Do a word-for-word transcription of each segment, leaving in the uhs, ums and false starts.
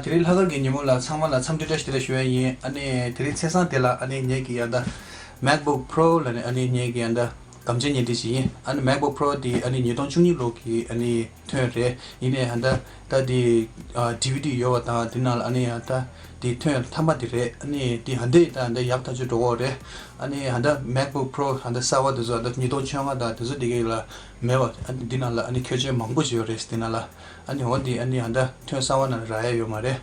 དེ་རིང་ལྷག་དཀར་གྱི་ཉིན་མོ་ལ་ཚང་མ་ལ་འཚམས་འདྲི་བཀྲ་ཤིས་བདེ་ལེགས་ཞུ་ཡ་ཡིན། ཨ་ནི་དེ་རིང་མཚན་བཟང་དེ་ལ་ཨ་ནི་ངེད་ཀྱི་ཡ་ད་MacBook Pro ལ་ནི་ཨ་ནི་ངེད་ཀྱི་ཡ་ད་སྒམ་ཆས་ཉོ་སྒྲིག་བྱེད་ཡིན། ཨ་ནི་MacBook Pro དེ་ཨ་ནི་ཉིས་སྟོང་བཅུ་གཉིས་ལོ་གི་ཨ་ནི་ཐོན་རེད། ཡིན་ནའི་ཡ་ད་ད་དེ་ཨ་DVD ཡོད་པ་དང་དེ་ནང་ལ་ཨ་ནི་ཡ་ད་དེ་ཐོན་ཐ་མ་དེ་རེད། ཨ་ནི་དེ་ཧ་འདི་ད་འདི་ཡག་ཐག་ཆོད་འགྲོ་གི་རེད། ཨ་ནི་ཧ་ད་MacBook Pro ཧ་ད་གསར་པ་དེ་ཚོ་ཧ་ད་ཉིས་སྟོང་བཅོ་ལྔ་དང་དེ་ཚོ་དེ་ག་ལ་མེད་པ། ཨ་ནི་འདི་ནང་ལ་ཨ་ནི་ཁྱད་ཆོས་མང་པོ་ཞིག་ཡོད་རེད། འདི་ནང་ལ་ཨ་ནི་འོ་འདི་ཨ་ནི་ཧ་ད་ཐོན་གསར་པ་ནང་ལ་རག་ཡ་ཡོད་མ་རེད།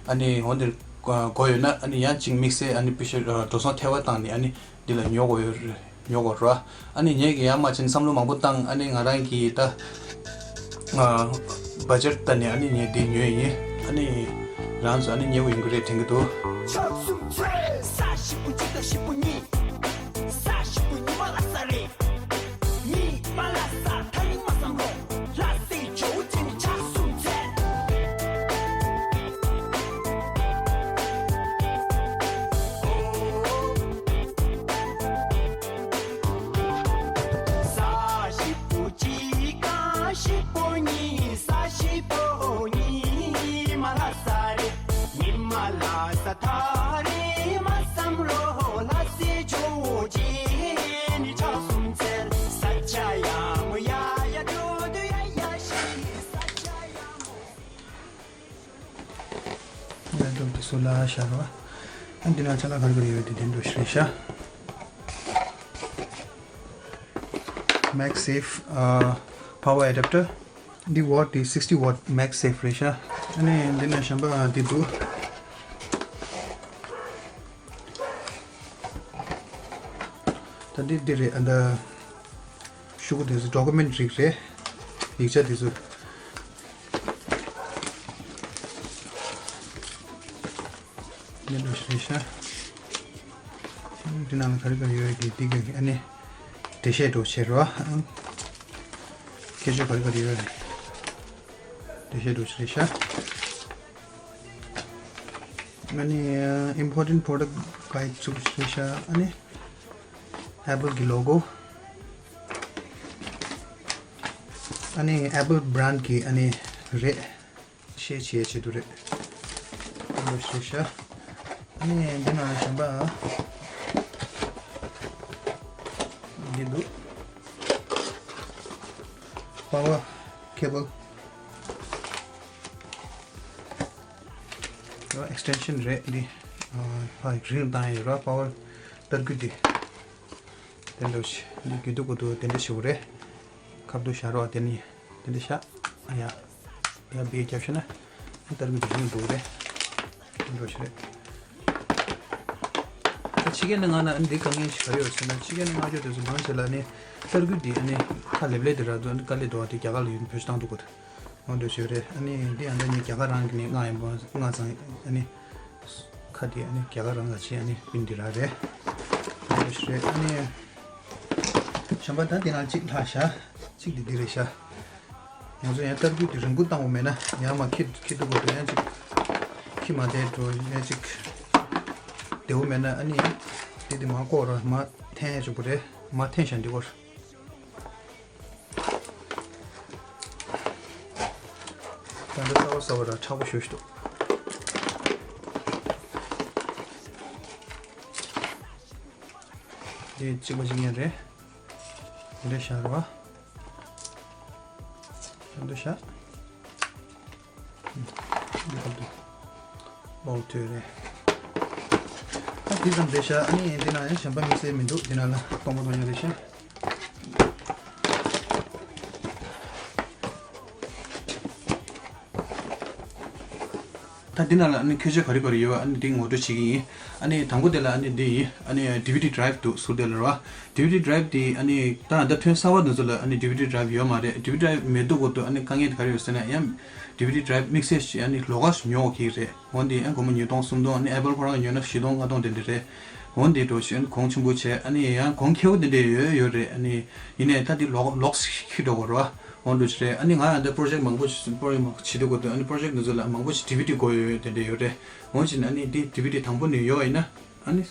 ཨ་ནི་འོ་འདི་དགོས་ཡོད་ན་ཨ་ནི་ཡང་གཅིག་དམིགས་བསལ་ཨ་ནི་པི་ཤ་འགྲོ་སོང་ཐེ་བ་བཏང་ནས་ཨ་ནི་འདི་ལ་ཉོ་དགོས་ཡོད་རེད། ཉོ་དགོས་རེད། ཨ་ནི་ངེད་ཀྱིས་ཡང་མ་བྱིན་བསམ་བློ་མང་པོ་བཏང་། ཨ་ནི་ང་རང་གིས་ད་ཨ་བ་ཇེཊ་ལྟ་ནས་ཨ་ནི་ངས་འདི་ཉོས་ཡིན། ཨ་ནི་རང་ཚོ་ཨ་ནི་ཉེ་བོ་ཡིན་གྱི་རེད་དྲན་གྱི་འདུག་ཕྱོགས་གསུམ་ཚེ་ས་ཞིག་པོ་གཅིག་དང་ཞིག་པོ་གཉིས། ས་ཞིག་པོ་ཉི་མ་ལ་ས་རེད། ཉི་མ་ལ་ས་ཐག་ཉི་མ་བསམ་རོགས། ལྷ་སའི་ཇོ་བོ་ཅན་ཕྱོགས་གསུམ་ཚེ། ས་ཞིག་པོ་གཅིག་དང་ཞིག་པོ་གཉིས། ས་ཞིག་པོ་གཉིས། ཉི་མ་ལ་ས་རེད། ཉི་མ་ལ་ས་ཐག་རིང་མ་བསམ་རོགས། ལྷ་སའི་ཇོ་བོ་ཅན་ནི་ཕྱོགས་གསུམ་ཚེ། ས་ཆ་ཡ་མོ་ཡ་ཡ་འགྲོ་འདུག་ཡ་ཡ་ཤི། ས་ཆ་ཡ་མོ། ལ་འགྲོ་འདུག་སུ་ལ་ཤར་བ། ཨ་འདི་ན་ཆ་ལ་གར་གར་ཡོད་དེ་དེ་འགྲོ་ཤི་རེད་ཤ། MagSafe ཨ་power adapter། འདི་ཝཊ་འདི་sixty watt MagSafe རེད་ཤག་ཨ་ནི་འདི་ནས་གཞན་པ་འདི་འདུག་ད་འདི་འདི་རེད། ཨ་ད་ཤོག་གུ་འདི་ཚོ་ཌོ་ཀུ་མེན་ཊི་རིགས་རེད། ཡིག་ཆ་འདི་ཚོ་འདི་འདྲ་ཞིག་རེད་ཤག་འདི་ནང་ལ་ག་རེ་ག་རེ་ཡོད་ཀྱི་འདི་གི་ཨ་ནི་འགྲེལ་བཤད་འདྲ་བྱེད་རོགས། ཁྱད་ཆོས་ག་རེ་ག་རེ་ཡོད་རེད། འགྲེལ་བཤད་འདྲ་ཞིག་རེད་ཤག་ཨ་ནི་important product guide ཚུགས་ཤིག་རེད་ཤག་ཨ་ནི་Apple གི་ལོ་གོ། ཨ་ནི་Apple brand གི་ཨ་ནི་རེད། ཤེས་བྱེད་ཆེད་དུ་རེད། འདི་ལོ་ཤེས་ཤག་ཨ་ནི་འདི་ནང་གཞན་པ་འདི་འདུག power cable ཨེག་སི་ཊེན་ཤན་རེད། འདི་ཕ་རིང་བཏང་ཡོད་ར། པ་ཝར་ཏར་སྐུད་འདི་དེ་འདྲ་ཞིག་འདི་རྒྱུ་འདུག་གོ་འདུག་དེ་འདྲ་ཞིག་རེད། ཁ་བསྡུ་བྱ་རོགས་དེ་ནི་དེ་འདྲ་བྱ། ཨ་ཡ་ཡ་བེ་རྒྱབ་ཤ་ན་ཏར་སྐུད་འདི་རིང་འདུག་རེད། དེ་འདྲ་ཞིག་རེད། ད་ཕྱི་རྒྱལ་ནང་ང་ན་འདི་དཀའ་ངལ་ཞིག་ག་རེ་ཡོད་ཟེར་ན། ཕྱི་རྒྱལ་ནང་ང་ཆོ་དེ་ཚོ་མང་ཆེ་ལ་ནི་ཏར་སྐུད་འདི་ནི་ཁ་ལེབ་ལེབ་དེ་ར་འདུག་དཀའ་ལས་འདུག་དེ་རྒྱ་གར་ལ་ཡོད་ན་བེད་སྤྱོད་བཏང་འདུག་གོ། འོ་འདྲ་ཞིག་རེད། ཨ་ནི་འདི་ཡང་འདི་ནི་རྒྱ་གར་རང་གི་ནི་མངགས་ཡིན་པ། མངགས་ཙང་ཨ་ནི་ཁ་དེ་ཨ་ནི་རྒྱ་གར་རང་ལ་ཆེ་ཨ་ནི་པིན་འདི་ར་རེད། འོ་འདྲ་ཞིག་རེད། ཨ་ནི་གཞན་པ་ད་འདི་ནང་གཅིག་ལྷག་ཤག་གཅིག་འདི་འདི་རེད་ཤག་ང་ཚོ་ཡང་ཏར་སྐུད་དེ་རིང་པོ་བཏང་བ་མེད་ན་ཡང་མ་ཁྱི་ཁྱི་ཐུག་གོ་དུ་ཡང་གཅིག་ཁྱི་མ་བསྡད་འགྲོ་ཡང་གཅིག་བདེ་བོ་མེད་ན་ཨ་ནི་ཡང་འདི་འདི་མ་བཀོག་ར་མ་འཐེན་ཡ་ཆོག་པོ་རེད། མ་འཐེན་ཤག་འདི་བཀོག་ད་འདི་གསར་པ་གསར་པ་ར་མཁྲེགས་པོ་ཞེ་པོ་ཞིག་འདུག་འདི་གཅིག་པ་གཅིག་ཡིན་རེད། འདི་འདྲ་བཞག་རོགས། འདི་འདྲ་བཞག་འདི་ཁ་ཐུག་ལོག་ཐུག་རེད། ད་འདི་ཙམ་རེད་ཤག་ཨ་ནི་འདི་ན་ཡང་གཞན་པ་དམིགས་བསལ་མི་འདུག་འདི་ན་ལ་སྟོང་པ་སྟོང་ཉག་རེད་ཤག་ད་འདི་ནང་ལ་ཨ་ནི་ཁྱད་ཆོས་ག་རེ་ག་རེ་ཡོད་པ་ཨ་ནི་འདི་ངོ་སྤྲོད་བྱེད་ཀྱི་ཡིན། ཨ་ནི་དང་པོ་དེ་ལ་ཨ་ནི་འདི་ཡིན། ཨ་ནི་ཌི་ཝི་ཌི་ཌི་རའེབ་འདུག་ཟུར་དེ་ལ་རེད་པ། ཌི་ཝི་ཌི་ཌི་རའེབ་དེ་ཨ་ནི་ད་ད་ཐོན་གསར་པ་འདི་ཚོ་ལ་ཨ་ནི་ཌི་ཝི་ཌི་ཌི་རའེབ་ཡོད་མ་རེད། ཌི་ཝི་ཌི་ཌི་རའེབ་མེད་དུས་སྐབས་དུ་ཨ་ནི་དཀའ་ངལ་དེ་ག་རེ་ཡོད་ཟེར་ན་ཡང་ཌི་ཝི་ཌི་ཌི་རའེབ་དམིགས་བསལ་ཞིག་ཨ་ནི་ལོགས་ཀ་ཞིག་ཉོ་དགོས་ཀྱི་རེད། འོན་ཏེ་ཡང་སྒོར་མོ་ཉིས་སྟོང་སུམ་སྟོང་ཨ་ནི་ཨེ་པལ་ཁོ་རང་ཉོས་ན་བཞི་སྟོང་ལྔ་སྟོང་དེ་འདྲ་རེད། འོན་ཏེ་འགྲོ་ཞིག་གོང་ཆེན་པོ་བྱས་ཨ་ནི་ཡང་གོང་ཁེ་པོ་དེ་འདྲ་ཡོད་ཡོད་རེད། ཨ་ནི་ཡིན་ནའི་ད་དེ་ལོགས་ལོགས་ཤིག་འགྲོ་དགོས་རེད་པ། འོ་འདྲ་ཞིག་རེད། ཨ་ནི་ང་ཡང་འདི་པོ་རོ་ཇེག་མང་པོ་ཞིག་པོ་རོ་ཇེག་མང་པོ་བྱེད་དུས་སྐབས་དུ་ཨ་ནི་པོ་རོ་ཇེག་འདི་ཚོ་ལ་མང་པོ་ཞིག་ཌི་ཝི་ཌི་དགོས་ཡོད་ཡོད་དེ་འདྲ་ཡོད་རེད། འོན་ཅིག་ཨ་ནི་འདི་ཌི་ཝི་ཌི་དང་པོ་ནས་ཡོད་ཡིན་ན་ཨ་ནི་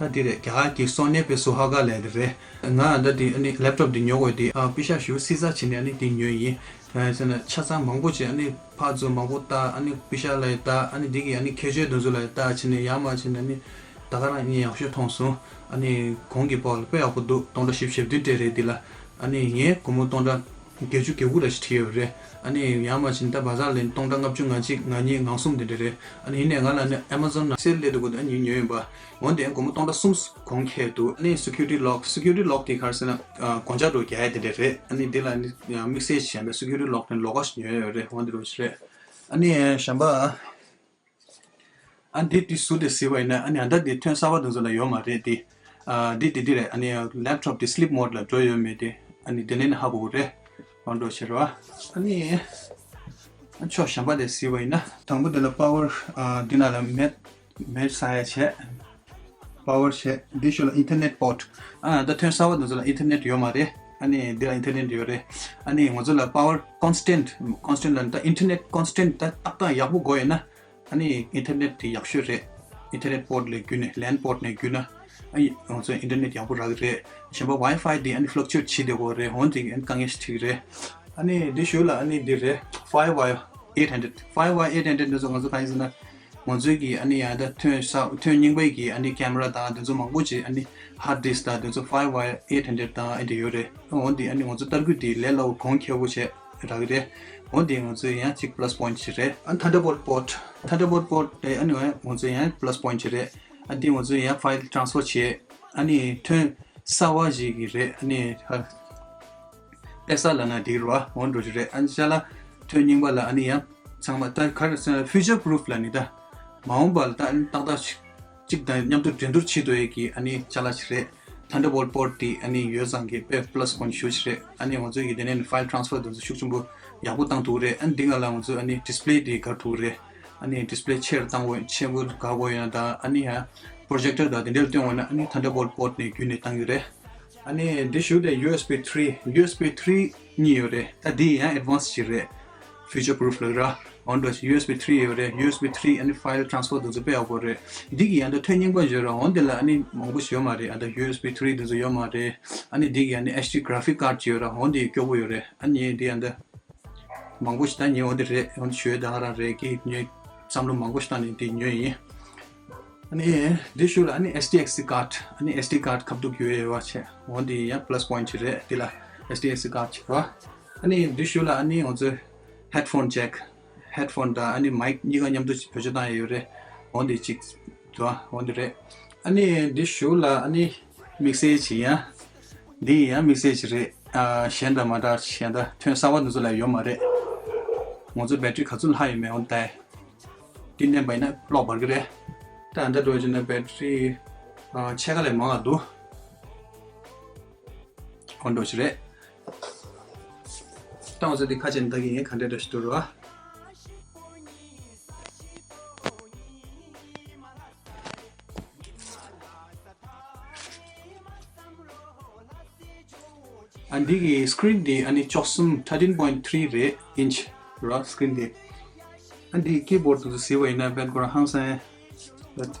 ད་འདི་རེད། རྒྱ་གར་གྱི་སོ་ནི་པའི་སུ་ཧ་ག་ལབ་དེ་རེད། ང་ད་འདི་ཨ་ནི་ལེབ་ཊོབ་འདི་ཉོ་དགོས་འདི། ཨ་པི་ཤ་ཞུ་སི་ས་བྱས་ནས་ཨ་ནི་འདི་ཉོས་ཡིན། ཨ་ཟེར་ན་ཆ་ཚང་མང་པོ་བྱས། ཨ་ནི་ཕར་ཚུར་མང་པོ་བལྟ། ཨ་ནི་པི་ཤ་ལ་ཡང་བལྟ། ཨ་ནི་འདི་གི་ཨ་ནི་ཁྱད་ཆོས་དེ་ཚོ་ལ་ཡང་བལྟ་བྱས་ནས་ཡར་མར་བྱས་ནས། ཨ་ནི་ད་ག་རང་ཨ་ནི་ཡག་ཤོས་མཐོང་སོང་། ཨ་ནི་གོང་གི་པོ་ལ་དཔེ་ཡག་པོ་འདུག་སྟོང་ཕྲག་བཞི་བཅུ་ཞེ་བདུན་སྤྲད་རེད་འདི་ལ། ཨ་ནི་ངས་སྒོར་མོ་སྟོང་ཕྲག་བརྒྱད་ཅུ་གྱ་དགུ་ར་ཞིག་བྲིས་ཡོད་རེད། ཨ་ནི་ཡར་མར་ཕྱིན་ད་བ་ཛར་ལ་སྟོང་ཕྲག་ལྔ་བཅུ་ང་གཅིག་ང་གཉིས་ང་གསུམ་དེ་འདྲ་རེད། ཨ་ནི་ཡིན་ནའི་ང་ལ་ནི་ཨེ་མ་ཛོན་ནང་སེལ་སླེབས་འདུག་གོ། ཨ་ནི་ཉོས་ཡིན་པ། འོན་ཏེ་སྒོར་མོ་སྟོང་ཕྲག་གསུམ་གོང་ཁེལ་འདུག་ཨ་ནི་སི་ཁུ་རི་ཊི་ལོག་སི་ཁུ་རི་ཊི་ལོག་དེ་ག་རེ་ཟེར་ན། ཨ་གོང་ཆག་འགྲོ་རྒྱག་ཡ་དེ་འདྲ་རེད། ཨ་ནི་འདི་ལ་ནི་དམིགས་བསལ་བྱས་ན་སི་ཁུ་རི་ཊི་ལོག་དེ་ལོགས་ཀ་ཞིག་ཉོས་ཡོད་རེད། འོན་ཏེ་རོ་ཞིག་རེད། ཨ་ནི་གཞན་པ། ཨ་འདི་དེ་ཟུར་དེ་གཟིགས་པ་ཡིན་ན། ཨ་ནི་ཨ་ད་དེ་ཐོན་གསར་པ་དེ་ཚོ་ལ་ཡོད་མ་རེད་དེ། ཨ་འདི་དེ་འདི་རེད། ཨ་ནི་ལེབ་ཊོབ་དེ་སི་ལིབ་མོ་ཌི་ལ་འགྲོ་ཡོད་མེད་དེ། ཨ་ནི་དེ་ནས་ནི་ཧ་གོ་གི་རེད། འོ་འགྲོ་ཕྱིར་རོ། ཨ་ནི་ཨ་ཕྱོགས་གཞན་པ་དེ་གཟིགས་པ་ཡིན་ན། དང་པོ་དེ་ལ་པ་ཝར། ཨ་འདི་ནང་ལ་མེད་མེད་ས་ཡ་བྱས། པ་ཝར་བྱས། འདི་ཤུལ་ལ་ཨིན་ཐར་ནེཊ་པོར་ཊི། ཨ་ད་ཐོན་གསར་པ་དེ་ཚོ་ལ་ཨིན་ཐར་ནེཊ་ཡོད་མ་རེད། ཨ་ནི་འདི་ལ་ཨིན་ཐར་ནེཊ་ཡོད་རེད། ཨ་ནི་ང་ཚོ་ལ་པ་ཝར་ཀོན་སི་ཊེན་ཊི། ཀོན་སི་ཊེན་ཊི་ལ་ད་ཨིན་ཐར་ནེཊ་ཀོན་སི་ཊེན་ཊི་ད་ཏག་ཏག་ཡག་པོ་དགོས་ཡོད་ན། ཨ་ནི་ཨིན་ཐར་ནེཊ་དེ་ཡག་ཤོས་རེད། ཨིན་ཐར་ནེཊ་པོར་ཊི་ལས་བརྒྱུད་ནས། ལན་པོར་ཊི་ནས་བརྒྱུད་ན། ཨ་ཡི་ང་ཚོ་ཨིན་ཐར་ནེཊ་ཡག་པོ་རག་གི་རེད། གཞན་པ་ཝའི་ཕའི་དེ་ཨ་ནི་ཕླག་ཅུ་ཨེཊ་བྱེད་བསྡད་ཀྱི་ཡོད་རེད། འོན་ཏེ་ཨ་ནི་དཀའ་ངལ་ཞིག་འཕྲད་ཀྱི་རེད། ཨ་ནི་འདི་ཞུ་ལ་ཨ་ནི་འདི་རེད། ཕའི་ཝེར་ཨེཊ་ཧན་ཌེཌ། ཕའི་ཝེར་ཨེཊ་ཧན་ཌེཌ་འདི་ཚོ་ང་ཚོ་གང་ཡིན་ཟེར་ན། ང་ཚོའི་གི་ཨ་ནི་ཡང་ད་ཐོན་ས་ཐོན་རྙིང་པའི་གི་ཨ་ནི་ཀེམ་ར་དང་དེ་ཚོ་མང་པོ་ཅིག་ཨ་ནི་ཧར་ཌི་སི་དང་དེ་ཚོ་ཕའི་ཝེར་ཨེཊ་ཧན་ཌེཌ་དང་ཨེ་འདྲ་ཡོད་རེད། འོན་ཏེ་ཨ་ནི་ང་ཚོ་ལྟ་སྐུལ་དེ་ལས་སླ་བོ་གོང་ཁེ་པོ་བྱས། རག་གི་རེད། འོ་དེ་ང་ཚོའི་ཡང་གཅིག་པ་ལ་སི་པོའིན་ཊི་ཞིག་རེད། ཨ་ཐན་ཌར་བོལ་ཊི་པོར་ཊི། ཐན་ཌར་བོལ་ཊི་པོར་ཊི་དེ་ཨ་ནི་ང་ཚོའི་ཡང་པ་ལ་སི་པོའིན་ཊི་ཞིག་རེད། ཨ་དེ་ང་ཚོའི་ཡང་ཕའིལ་ཊི་རན་སི་ཕར་བྱེད། ཨ་ནི་ཐོན་གསར་བ་ཞིག་གི་རེད། ཨ་ནི་ཧ་དཔེ་གསར་ལབ་ན་འགྲིག་རེད་བ། འོ་འགྲོ་རྒྱུ་རེད། ཨ་ནི་ཅ་ལག་ཐོན་རྙིང་པ་ལ་ཨ་ནི་ཡང་ཚང་མ་ད་ག་རེ་ཟེར་ན་ཕིའུ་ཅར་པུ་རུབ་ལབ་ནི་ད། མ་འོངས་པ་ལ་ད་ཨ་ནི་ཏག་ཏག་ཞིག་གཅིག་དང་མཉམ་དུ་འགྲན་བསྡུར་བྱེད་འདོད་ཡས་ཀྱི་ཨ་ནི་ཅ་ལག་ཞིག་རེད། ཐན་ཌར་བོལ་ཊི་པོར་ཊི་དེ་ཨ་ནི་ཡོད་ཙང་གི་དཔེ་པ་ལ་སི་པོའིན་ཊི་ཞེ་པོ་ཅིག་རེད། ཨ་ནི་ང་ཚོའི་གི་དེ་ནས་ཕའིལ་ཊི་རན་སི་ཕར་དེ་ཚོ་ཤུགས་ཆེན་པོ་ཡག་པོ་བཏང་ཐུབ་ཀྱི་རེད། ཨ་ནི་འདི་སྒང་ལ་ང་ཚོའི་ཨ་ནི་ཌིས་པ་ལེ་དེ་དགར་ཐུབ་ཀྱི་རེད། ཨ་ནི་ཌིས་པ་ལེ་ཆེ་རུ་བཏང་དགོས། ཆེན་པོ་དགར་དགོས་ཡོད་ན་ད་ཨ་ནི་ཡང་པོ་རོ་ཇེག་ཊར་དང་དེ་འདྲ་ལ་སྟོན་དགོས་ན་ཨ་ནི་ཐན་ཌར་བོལ་ཊི་པོར་ཊི་ནས་བརྒྱུད་ནས་བཏང་གི་རེད། ཨ་ནི་འདི་ཞུ་དེ་ཡུ་ཨེས་བི་ཐི་རི། ཡུ་ཨེས་བི་ཐི་རི་གཉིས་ཡོད་རེད། ད་འདི་ཡང་ཨེཌ་ཝན་སི་ཞིག་རེད། ཕིའུ་ཅར་པུ་རུབ་ལབ་ར། འོ་འདྲ་ཞིག་ཡུ་ཨེས་བི་ཐི་རི་ཡོད་རེད། ཡུ་ཨེས་བི་ཐི་རི་ཨ་ནི་ཕའིལ་ཊི་རན་སི་ཕར་དེ་ཚོ་དཔེ་ཡག་པོ་རེད། འདི་གི་ཡང་ད་ཐོན་རྙིང་པ་ཡོད་ར། འོ་འདི་ལ་ཨ་ནི་མང་པོ་ཞིག་ཡོད་མ་རེད། ཨ་ད་ཡུ་ཨེས་བི་ཐི་རི་དེ་ཚོ་ཡོད་མ་རེད། ཨ་ནི་འདི་གི་ཨ་ནི་ཨེཆ་ཌི་གྷ་ར་ཕིག་ཀར་ཌི་ཅིག་ཡོད་ར། འོ་འདི་སྐྱོ་པོ་ཡོད་རེད། ཨ་ནི་འདི་ཡང་ད་མང་པོ་ཞིག་ད་ཉེ་འོ་འདི་རེད། འོ་འདི་ཞུ་ཡ་ད་ག་རང་རེད། གི་ཉོས་བསམ་བློ་མང་པོ་ཞིག་བཏང་ནས་འདི་ཉོས་ཡིན། ཨ་ནི་འདི་ཞུ་ལ་ཨ་ནི་ཨེཆ་ཌི་ཨེག་སི་ཀར་ཌི། ཨ་ནི་ཨེཆ་ཌི་ཀར་ཌི་ཁ་ཐུག་ཡོད་ཡོད་བ་བྱས། འོ་འདི་ཡང་པ་ལ་སི་པོའིན་ཊི་ཞིག་རེད། འདི་ལ་ཨེཆ་ཌི་ཨེག་སི་ཀར་ཌི་ཞིག་རེད་བ། ཨ་ནི་འདི་ཞུ་ལ་ཨ་ནི་ང་ཚོའི་ཧེཌ་ཕོན་ཇེག་ཧེཌ་ཕོན་དང་ཨ་ནི་མའིག་གཉིས་ཀ་མཉམ་དུ་བེད་སྤྱོད་བཏང་ཡ་ཡོད་རེད། འོ་འདི་གཅིག་འདུག་འོ་འདི་རེད། ཨ་ནི་འདི་ཞུ་ལ་ཨ་ནི་དམིགས་བསལ་ཅིག་ཡང་། འདི་ཡང་དམིགས་བསལ་ཅིག་རེད། ཨ་གཞན་དང་མ་འདྲ། གཞན་དང་ཐོན་གསར་བ་འདི་ཚོ་ལ་ཡོད་མ་རེད། ང་ཚོ་བེ་ཊི་རི་ག་ཚོད་ལྷག་ཡོད་མེད་འོ་ད། འདི་མནན་པ་ཡིན་ན་གློག་འབར་གི་རེད། ད་ཨ་འདྲ་འགྲོ་བྱས་ན་བེ་ཊི་རི་ཨ་ཕྱེད་ཀ་ལས་མང་བ་འདུག་འོ་འདྲ་ཞིག་རེད། ད་ང་ཚོ་འདི་ཁ་ཕྱེ་ནས་ལྟ་གི་ཡིན། ག་འདྲ་འདྲ་ཞིག་འདུག་རེད་བ། ཨ་འདི་གི་སི་ཀི་རིན་འདི་ཨ་ནི་བཅུ་གསུམ། thirteen point three རེད། ཨིན་ཆི་ར་སི་ཀི་རིན་འདི། ཨ་འདི་ཀི་བོར་ཌི་དེ་ཚོ་གཟིགས་པ་ཡིན་ན་དཔེ་ཁོ་རང་ཧང་སང་།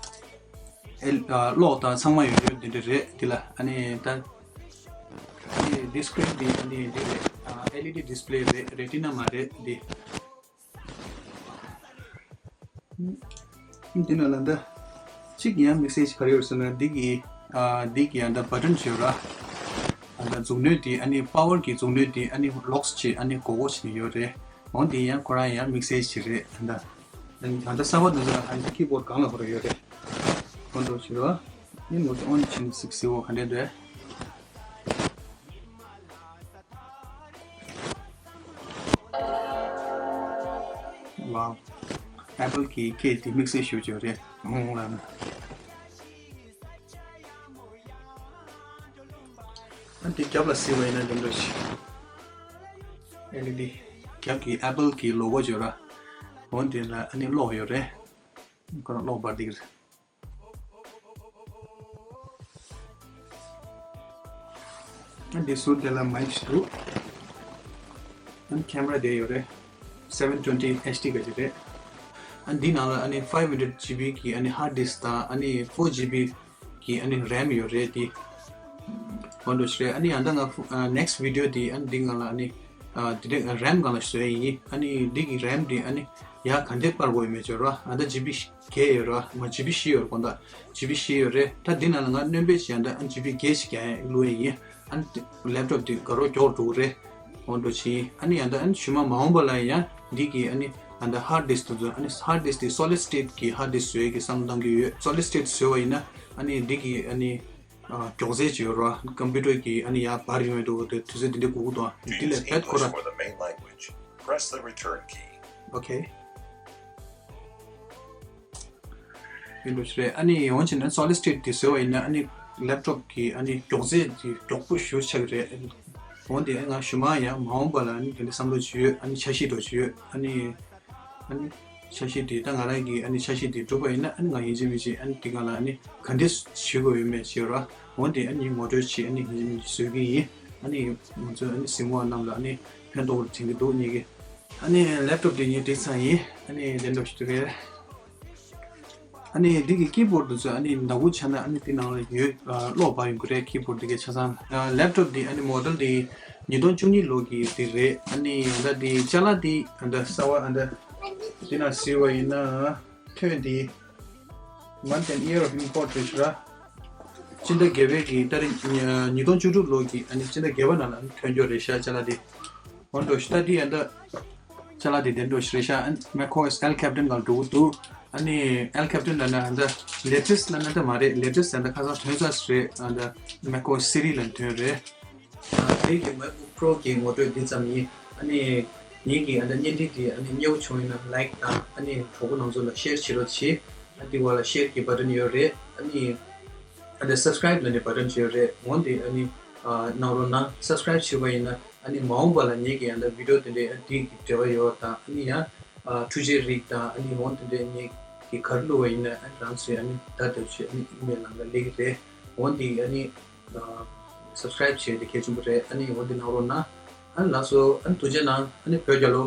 ཨེལ་ཨ་གློག་དང་ཚང་མ་ཡོད་ཡོད་འདི་འདྲ་རེད། འདི་ལ་ཨ་ནི་ད་ཨ་ནི་འདི་སི་ཀི་རིན་འདི་ཨ་ནི་འདི་རེད། ཨ་ཨེལ་ཨི་ཌི་ཌིས་པ་ལེ་རེད། རེ་ཊི་ན་མ་རེད་འདི། འདི་ནང་ལ་འདི་གཅིག་ཡང་དམིགས་བསལ་ཞིག་ག་རེ་ཡོད་ཟེར་ན། འདི་གི་ཨ་འདི་གི་ཨ་འདི་བ་ཊོན་ཅིག་ཡོད་ར། ཨ་འདི་མཛུབ་གནོན་འདི་ཨ་ནི་པ་ཝར་གྱི་མཛུབ་གནོན་འདི་ཨ་ནི་ལོག་སི་ཅིག་ཨ་ནི་སྒོར་སྒོར་བྱས་ནས་ཡོད་རེད། འོ་འདི་ཡང་ཁོ་རང་ཡང་དམིགས་བསལ་ཞིག་རེད། ཨ་འདི་ཨ་འདི་གསར་པ་འདི་ཚོ་ལ་ཨ་འདི་ཀི་བོར་ཌི་སྒང་ལ་ཁོ་རང་ཡོད་རེད། འོ་འདི་ཅིག་ར། ཨ་ནི་ངོ་ཨོན་བྱས་ནས་གཟིགས་གཟིགས་འོ་ག་འདྲ་འདུག་ཝའོ། ཨེ་པལ་གྱི་སྐད་དེ་དམིགས་བསལ་ཞེ་པོ་ཅིག་རེད། ཧུང་ལབ་ན། ཨ་དེ་རྒྱབ་ལ་གཟིགས་པ་ཡིན་ན་འདི་འདྲ་ཞིག་ཨེལ་ཨི་ཌི། རྒྱབ་ཀྱི་ཨེ་པལ་གྱི་ལོ་གོ་ཅིག་ཡོད་ར། འོ་འདི་ལ་ཨ་ནི་གློག་ཡོད་རེད། ཁོ་རང་གློག་འབར་བསྡད་ཀྱི་རེད། ཨ་འདི་ཟུར་དེ་ལ་མའིག་ཞིག་འདུག་ཨ་ནི་ཁེམ་ར་དེ་ཡོད་རེད། seven twenty H D ག་ཅིག་རེད། ཨ་འདི་ནང་ལ་ཨ་ནི་five hundred G B གི་ཨ་ནི་ཧར་ཌིསི་དང་ཨ་ནི་four G B གི་ཨ་ནི་རེམ་ཡོད་རེད་དེ། འོ་འདྲ་ཞིག་རེད། ཨ་ནི་ཡང་ད་ང་ཨ་next video དེ་ཨ་ནི་འདི་སྒང་ལ་ཨ་ནི་ཨ་དེ་འདྲའི་རེམ་སྒང་ལ་བཟོས་ཡིན། ཨ་ནི་འདི་གི་རེམ་དེ་ཨ་ནི་ཡར་ག་འདྲས་སྤར་དགོས་ཡོད་མེད་ཅོ་ར། ཨ་ད་ཇི་བི་བརྒྱད་ཡོད་ར། མ་ཇི་བི་བཞི་ཡོད་ར། དགོངས་དག་ཇི་བི་བཞི་ཡོད་རེད། ད་འདི་ནང་ལ་ང་སྣོན་པ་ཅིག་ཡང་ད་ཨ་ཇི་བི་བརྒྱད་ཅིག་ཀྱང་བླུགས་ཡིན། ཨ་ནི་ལེབ་ཊོབ་དེ་དགའ་རབ་མགྱོགས་འགྲོ་གི་རེད། འོ་འདྲ་ཅིག་ཨ་ནི་ཡང་ད་ཨ་ནི་ཞུ་མ་མ་འོངས་པ་ལ་ཡང་འདི་གི་ཨ་ནི་ཨ་ད་ཧར་ཌིསྐ་དེ་ཚོ་ཨ་ནི་ཧར་ཌིསྐ་དེ་སོ་ལིཌ་སི་ཊེཊ་གི་ཧར་ཌིསྐ་བཟོ་ཡས་ཀྱི་བསམ་བློ་བཏང་གི་ཡོད། སོ་ལིཌ་སི་ཊེཊ་བཟོས་པ་ཡིན་ན་ཨ་ནི་འདི་གི་ཨ་ནི་ཨ་མགྱོགས་ཚད་ཅིག་ཡོད་ར། ཀམ་པུ་ཊར་གི་ཨ་ནི་ཡར་འབར་ཡོང་ཡས་འདུག་དེ་དུས་ཚོད་འདི་འདྲ་འགོར་གི་འདུག་དེ་ལས་རྦད་ཁོ་ར། Press the return key. Okay. ཡིན་འགྲོ་ཞིག་རེད། ཨ་ནི་འོན་ཀྱང་ནི་སོ་ལིཌ་སི་ཊེཊ་དེ་བཟོས་པ་ཡིན་ན་ཨ་ནི་ལེབ་ཊོབ་ཀྱི་ཨ་ནི་མགྱོགས་ཚད་དེ་མགྱོགས་པོ་ཞེ་པོ་ཆགས་ཀྱི་རེད། འོན་ཏེ་ང་ཞུ་མ་ཡང་མ་འོངས་པ་ལ་ཨ་ནི་དེ་འདྲ་བསམ་བློ་ཅིག་ཡོད། ཨ་ནི་འཆར་གཞི་འདྲ་ཅིག་ཡོད། ཨ་ནི་ཨ་ནི་འཆར་གཞི་དེ་ད་ང་རང་གི་ཨ་ནི་འཆར་གཞི་དེ་འགྲུབ་པ་ཡིན་ན་ཨ་ནི་ང་ཡིན་གཅིག་མིན་གཅིག་ཨ་ནི་དེ་སྒང་ལ་ཨ་ནི་ག་འདྲས་བྱེད་དགོས་ཡོད་མེད་ཅིག་ཡོད་ར། འོན་ཏེ་ཨ་ནི་ངོ་སྤྲོད་ཅིག་ཨ་ནི་ཡིན་གཅིག་མིན་གཅིག་བཟོ་གི་ཡིན། ཨ་ནི་ང་ཚོ་ཨ་ནི་གཟིགས་མོ་བ་རྣམས་ལ་ཨ་ནི་ཕན་ཐོགས་པར་བྱེད་ཀྱི་འདུག་ངེད་ཀྱིས། ཨ་ནི་ལེབ་ཊོབ་དེ་ངས་བསྒྲིགས་ཚར་ཡིན། ཨ་ནི་དེ་འདྲ་ཞིག་རེད། ཨ་ནི་འདི་གི་ཀི་བྷོཌ་དེ་ཚོ་ཨ་ནི་ཟླ་དགུ་ཆགས་ན་ཨ་ནི་དེ་ནང་ལ་ཡོད། ཨ་གློག་འབར་ཡོང་གི་རེད། ཀི་བྷོཌ་དེ་གའི་ཆ་ཚང་། ཨ་ལེབ་ཊོབ་དེ་ཨ་ནི་མོ་ཌེལ་དེ་ཉིས་སྟོང་བཅུ་གཉིས་ལོ་གི་དེ་རེད། ཨ་ནི་ཨ་ད་དེ་ཅ་ལག་དེ་ཨ་ད་གསར་བ་ཨ་ད་དེ་ན་གཟིགས་པ་ཡིན་ན་ཐོན་དེ་Month and Year of Import རེད་ཤག་ར། སྤྱི་ཟླ་བརྒྱད་པའི་གི་ཏ་རིག་ཉིས་སྟོང་བཅུ་དྲུག་ལོ་གི་ཨ་ནི་སྤྱི་ཟླ་བརྒྱད་པ་ནང་ལ་ཨ་ནི་ཐོན་རྒྱུ་རེད་ཤག་ཅ་ལག་དེ། འོ་འདྲ་ཞིག་ད་དེ་ཨ་ད་ཅ་ལག་དེ་དེ་འདྲ་ཞིག་རེད་ཤག་ཨ་ནི་མེག་ཁོ་ཨེས་ཨེལ་ཁེབ་ཊིན་ལ་འགྲོ་གི་འདུག་ཨ་ནི་ཨེལ་ཁེབ་ཊིན་ལ་ན་ཨ་ད་ལེ་ཊེསི་ཊི་ལ་ན་ད་མ་རེད། ལེ་ཊེསི་ཊི་ཨ་ད་ཁ་སང་ཐོན་ས་རེད། ཨ་ད་མེག་ཁོ་ཨེས་སི་རི་ལ་ཐོན་རེད། ཨ་དེ་གི་མེག་བུག་པོ་རོ་གི་ངོ་སྤྲོད་འདི་ཙམ་ཡིན། ཨ་ནི་ངེད་ཀྱི་ཨ་ད་བརྙན་འཕྲིན་འདི་ཨ་ནི་མཉེས་པོ་བྱུང་ཡིན་ན་ལའིཀ་དང་ཨ་ནི་གྲོགས་པོ་རྣམ་ཚོ་ལ་ཤེར་བྱེད་རོགས་གྱིས། ཨ་འདི་བ་ལ་ཤེར་གྱི་བ་ཊན་ཡོད་རེད། ཨ་ནི་ཨ་ད་སབ་སི་ཀ་རའིབ་ལབ་ནས་བ་ཊན་ཡོད་རེད། འོན་ཏེ་ཨ་ནི་ཨ་གནང་རོགས་གནང་། སབ་སི་ཀ་རའིབ་བྱས་པ་ཡིན་ན་ཨ་ནི་མ་འོངས་པ་ལ་ངེད་ཀྱི་ཨ་ད་བི་ཌིའོ་དེ་འདྲའི་ཨ་འདི་གི་འབྲེལ་བ་ཡོད་པ་དང་ཨ་ནི་ཡང་ཨ་འཕྲུལ་ཆས་རིགས་དང་ཨ་ནི་འོན་དེ་འདྲའི་ངེད་ཀྱི་ག་རེ་བླུགས་པ་ཡིན་ན་ཨ་ནི་རང་ཚོའི་ཨ་ནི་ད་ལྟ་བྱས་ཨ་ནི་ཨི་མེལ་ནང་ལ་སླེབས་ཀྱི་རེད། འོན་ཏེ་ཨ་ནི་ཨ་སབ་སི་ཀ་རའིབ་བྱས་ཏེ་གལ་ཆེན་པོ་རེད། ཨ་ནི་འོ་འདི་གནང་རོགས་གནང་། ཨ་ནི་ལགས་སོ། ཨ་ནི་ཐུགས་རྗེ་གནང་། ཨ་ནི་བོད་རྒྱལ་ལོ།